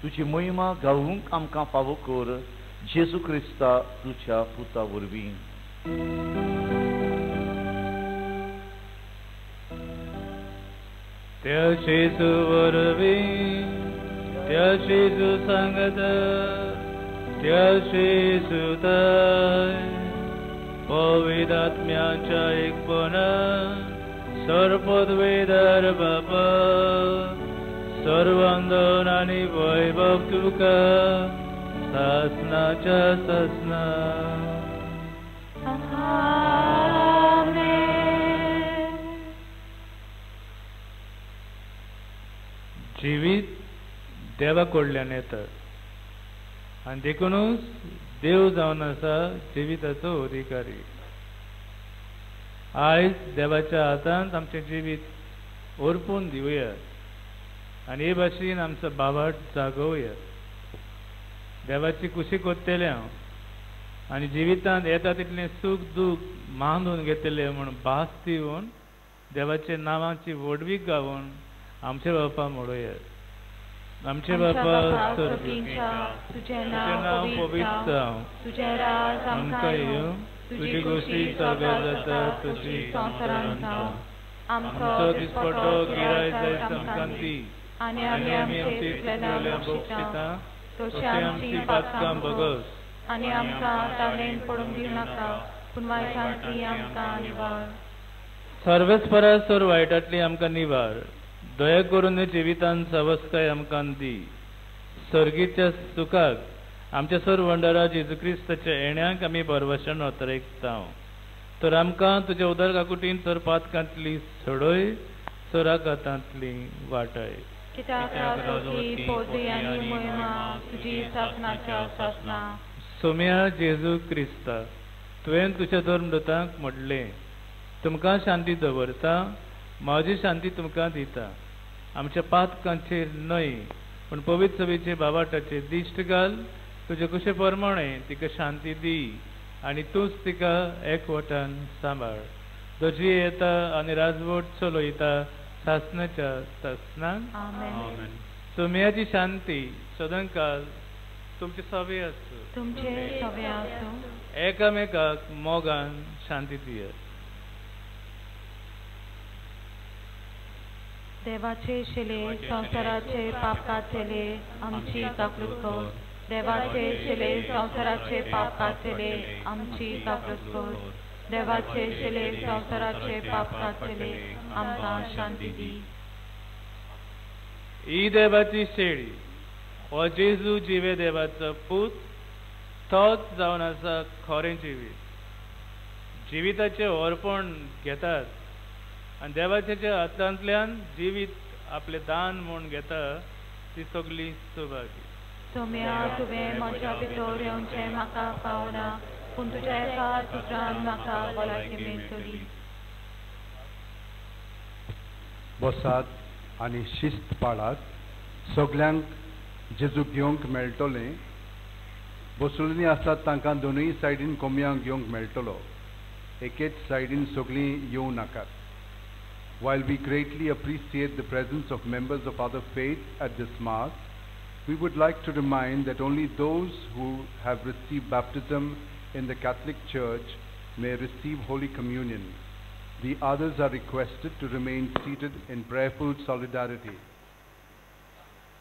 तुजी महिमा गावूंक आमकां फावो कर, जेजू क्रिस्ता तुज्या पुता वरवीं. त्या जेजू वरवीं, त्या जेजू सांगत, त्या जेजूताय पवित्र आत्म्याच्या एकपणान सर्वपदवीधर बापा सर्वांदन आनी वैभव तुका सासनाच्या सासना. जिवीत देवा कडल्यान येता आनी देखुनूच देव जावन आसा जिविताचो अधिकारी. आयज देवाच्या हातांत आमचें जिवीत अर्पून दिवया आनी हे भाशेन आमचो बावाट जागोवया. देवाची कुशी कोत्तले हांव आनी जिवितांत येता तितलें सूख दूख मानून घेतलें म्हूण भास दिवन देवाच्या नांवाची व्हडवीक गावन आमचे बापा म्हणूया. आमचे बापा स्वर्गींच्या, तुजें नांव पवित्र जावं, तुजें राज आमकां येवं, तुजी गोश्टी स्वर्गार जाता तशी संवसारांत जावं. आमचो दिसपटो गिराय जायत आमकां दी आनी आमी आमची चुकलेल्या बक्षिता तशी आमची पातकां भोगस आनी आमकां ताणें पडूंक दिवं नाका, पूण वायटांतली आमकां निवार. सर्वेस्परा सर वायटांतली आमकां निवार. दया करून जिवितान सवस्काय आमकां दी. सर्गीच्या सुखाक आमच्या सर वंडरा जेजू क्रिस्ताच्या येण्याक आमी भरवशान अतरेकता. तर आमकां तुज्या उदर काकुटीन सर पातकांतली सोडय, सराघातांतली वाटाय. सोम्या जेजू क्रिस्ता, तुवें तुज्या धर्मदूतांक म्हणलें, तुमकां शांती दवरता, म्हजी शांती तुमकां दिता. आमच्या पातकांचेर न्हय पूण पवित्र सभेचे बाबाटाचेर दिश्ट घाल. तुजे कुशे प्रमाणे तिका शांती दी आनी तूंच तिका एकवटान सांबाळ. जो जियेता आनी राजवट चलयता सासनाच्या सासनाक. सोम्याची शांती सदांकाल तुमचे सवे आसूं. तुमचे सवे आसूं. एकामेकाक मोगान शांती दियात. देवाचे शिले संवसाराचे पाप काडटले आमची काकूट कर. देवाचे शिले संवसाराचे पाप काडटले आमची काकूट कर. देवाचे शिले संवसाराचे पाप काडटले आमकां शांती दी. ही देवाची शेळी हो जेजू जिवे देवाचो पूत, तोच जावन आसा खरें जिवीत. जिविताचें अर्पण घेतात आनी देवाच्या हातांतल्यान जिवीत आपलें दान म्हूण घेता ती सगळी सौभाग्य. सोम्या, तुवें म्हज्या भितर येवचें म्हाका पावना, पूण तुज्या एका सुत्रान म्हाका भलायकी मेळटली. बसात आनी शिस्त पाळात. सगल्यांक जेजू घेवंक मेळटलें. बसुल्लीं आसात तांकां दोनूय सायडीन कोमयांक घेवंक मेळटलो. एकेच सायडीन सगळीं येवं नाकात. While we greatly appreciate the presence of members of other faiths at this Mass, we would like to remind that only those who have received baptism in the Catholic Church may receive Holy Communion. The others are requested to remain seated in prayerful solidarity.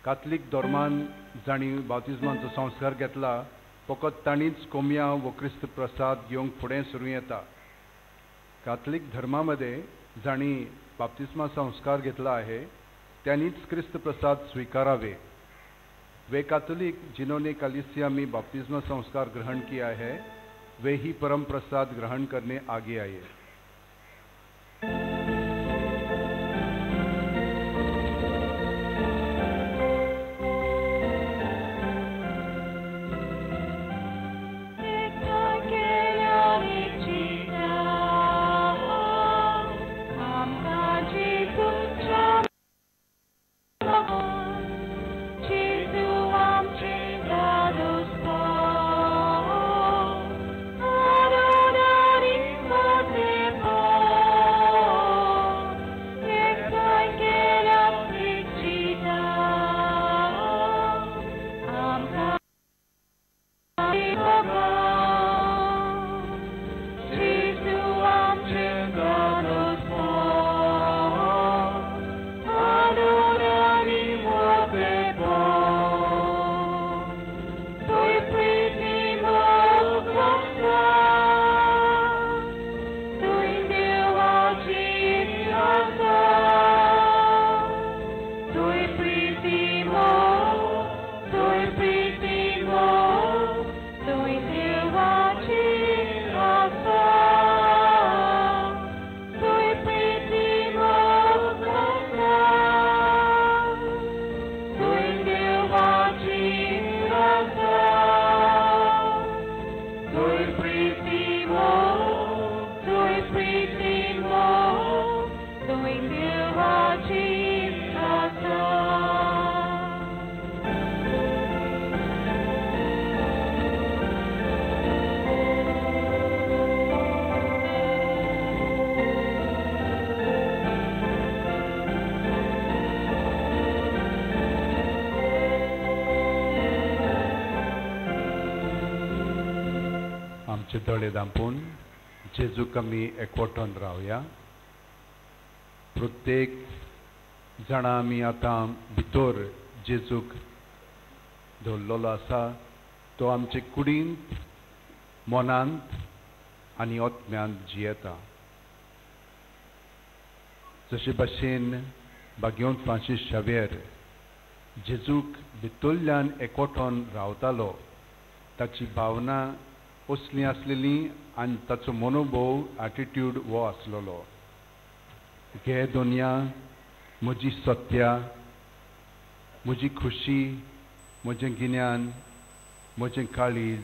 Catholic धर्मान जांणी बाप्तिज्माचो संस्कार घेतला फकत तांणीच कोमया वो क्रिस्त प्रसाद घेवंक फुडें सरूं येता. काथलिक धर्मा मध्ये जांणी बाप्तिस्मा संस्कार घेतला आहे त्यांनीच क्रिस्त प्रसाद स्वीकारावे. वे कैथोलिक जिन्होंने कलीसिया में बाप्तिस्मा संस्कार ग्रहण किया है वे ही परम प्रसाद ग्रहण करने आगे आए. Amen. आमचे दोळे धांपून जेजूक आमी एकवटून रावया. प्रत्येक जाणां आमी आतां भितर जेजूक दवरलेलो आसा, तो आमचे कुडींत, मनांत आनी आत्म्यांत जियेता. जशे भाशेन भाग्यवंत फ्रांसीस शाव्येर जेजूक भितरल्यान एकवटून रावतालो, ताची भावना असली आसलेली आनी ताचो मनोभोव, एटिट्यूड हो आसलेलो. घे दुनिया म्हजी सत्या, म्हजी खुशी, म्हजें गिन्यान, म्हजें काळीज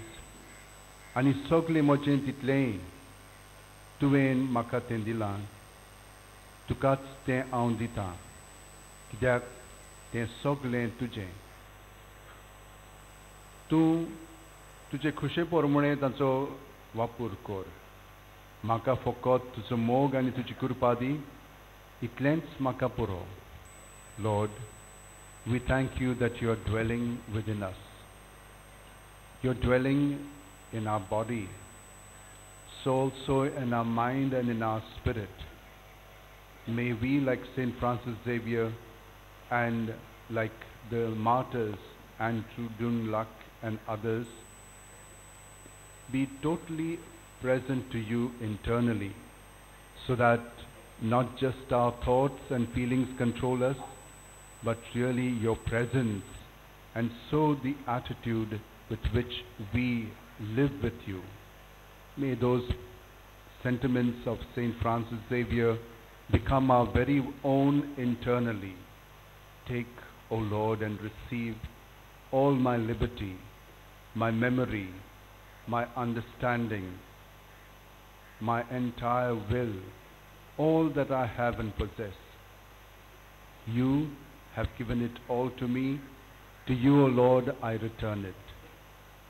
आनी सगळें म्हजें तितलेंय तुवें म्हाका तें दिलां, तुकाच तें हांव दितां, कित्याक तें सगळें तुजें. तूं तुजे खुशे प्रमाणे तांचो वापर कर. म्हाका फकत तुजो मोग आनी तुजी कृपा दी, इतलेंच म्हाका पुरो. Lord, we thank you that you are dwelling within us. You are dwelling in our body, so also in our mind and in our spirit. May we, like Saint Francis Xavier and like the martyrs Andrew Dung-Lac and others, be totally present to you internally, so that not just our thoughts and feelings control us, but really your presence, and so the attitude with which we live with you. May those sentiments of Saint Francis Xavier become our very own internally. Take, O Lord, and receive all my liberty, my memory, my understanding, my entire will, all that I have and possess. You have given it all to me. To you, O Lord, I return it.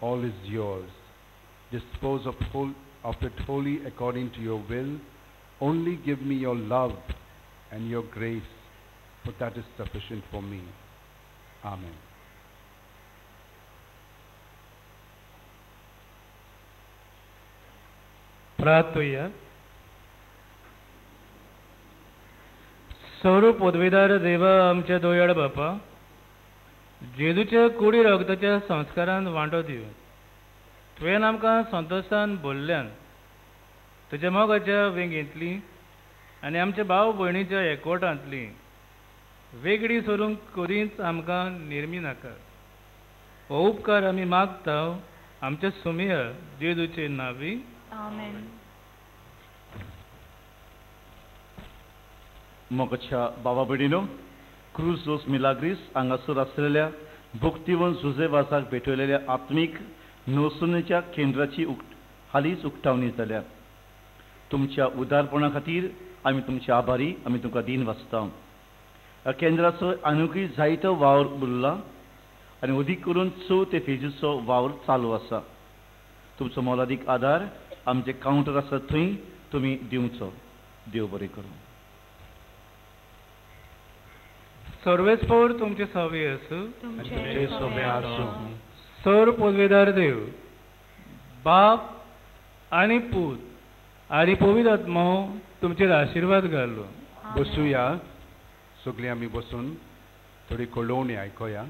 All is yours. Dispose of it wholly according to your will. Only give me your love and your grace, for that is sufficient for me. Amen. प्रार्थुया. स्वरूप पदवीदार देवा, आमच्या दोयाळ बापा, जेजूच्या कुडी रगताच्या संस्कारान वांटो दिवन तुवें आमकां संतोशान भरल्यान तुज्या मोगाच्या वेंगेंतली आनी आमच्या भाव भयणीच्या एकवटांतली वेगळी सोडूंक कदींच आमकां निर्मी नाका. हो उपकार आमी मागता आमच्या सुमिया जेजूचे नांवी. आमेन. मोगाच्या बाबा भयणीनो, क्रूज दोस मिलाग्रीस हांगासर आसलेल्या भक्तिवन जुजे वासाक भेटयलेल्या आत्मीक नवसुनेच्या केंद्राची हालींच उक्तावणी जाल्या. तुमच्या उदारपणा खातीर आमी तुमचे आभारी, आमी तुमकां दीन वाचता. ह्या केंद्राचो आनीकूय जायतो वावर उरला आनी अदीक करून चवथे फेजीचो वावर चालू आसा. तुमचो मोलादीक आदार आमचे कावंटर आसा थंय तुमी दिवचो. देव बरें करूं. सर्वेस्पोर तुमचे सवे आसूं. तुमचे सवे आसूं. सर पदवेदार देव, बाप आनी पूत आनी पवित्र आत्मो तुमचेर आशिर्वाद घालूं. बसुया सगळीं आमी बसून थोडी कळोवणी आयकुया.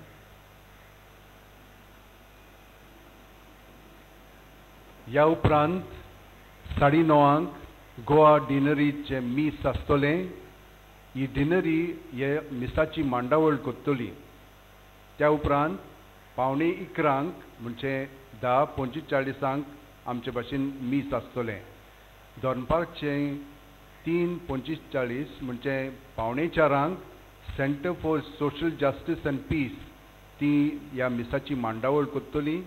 ह्या उपरांत 9:30 गोवा डिनरीचें मीस आसतलें. ही डिनरी हे मिसाची मांडावळ करतली. त्या उपरांत 10:45 म्हणजे 10:45 आमचे भाशेन मीस आसतलें. दनपारचें 3:45 म्हणजे 3:45 centre for social justice and peace ती ह्या मिसाची मांडावळ करतली.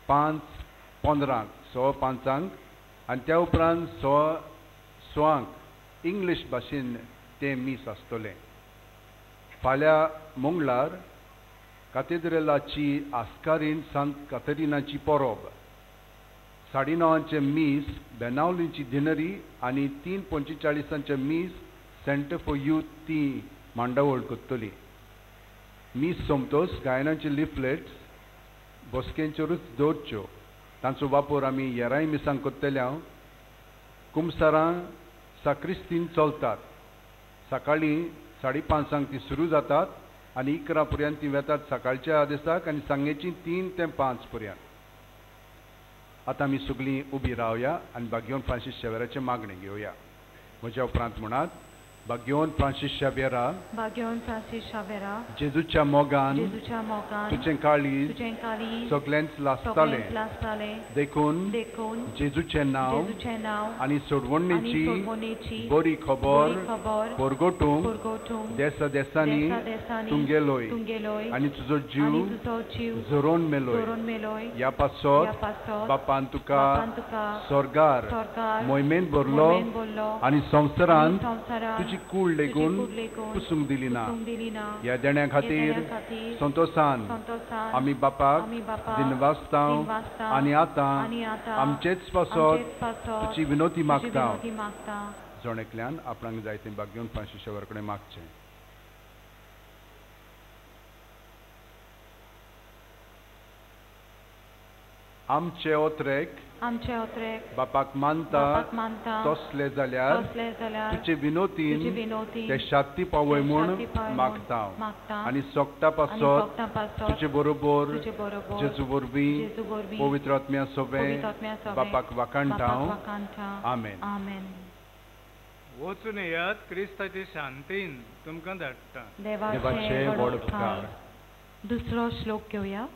5:15 5:15 आनी त्या उपरांत 5:15 इंग्लीश भाशेन तें मीस आसतलें. फाल्यां मंगळार कातेद्रेलाची आस्कारीन सांत कातेरिनाची परब. 9:30 मीस बेनावलीची डिनरी आनी 3:45 मीस सेंटर फॉर यूथ ती मांडावळ करतली. मीस सोमतोच गायनाचे लिफलेट्स बसकेंचेरूच दवरच्यो. तांचो वापर आमी येराय मिसांक करतले. कुमसारां साक्रिस्तीन चलतात. सकाळीं 5:30 ती सुरू जातात आनी 11 पर्यंत ती वेतात सकाळच्या दिसाक आनी सांगेची 3 ते 5 पर्यंत. आतां आमी सगळीं उबी रावया आनी बागयोन फ्रांसीस शेवेराचें मागणें घेवया. म्हज्या उपरांत म्हणात, बागयोन फ्रांसीस शावेरा, बागयोन फ्रांसीस शावेरा, जेजूच्या मोगान तुजें काळीज सगळेंच लासतालें, देखून जेजूचें नांव आनी सोडवणेची बरी खबर परगटूंक देसा देसांनी तुंगेलोय आनी तुजो जीव झरोवन मेलोय. ह्या पासत बापान तुका स्वर्गार मोहिमेंत भरलो आनी संवसारांत तुजी कूड लेगून पुसूंक दिली ना. ह्या देण्या खातीर संतोसान आमी बापाक दिनवासता आनी आतां आमचेच पासत तुजी विनोती मागता. जण एकल्यान आपणाक जाय तें बागयोन फ्रांसीस शावेरा कडेन मागचें. आमचे ओत्रेक बापाक मानता तसले जाल्यार तुजे विनोतीन ते शांती पावय म्हूण मागता आनी सोगटा पासत तुजे बरोबर जेजू वरवीं पवित्र आत्म्या सोबें बापाक वाखाणटा. आमेन. वचून येयात, क्रिस्ताचे शांतीन तुमकां धाडटा. देवाचे व्हड उपकार. दुसरो श्लोक घेवया.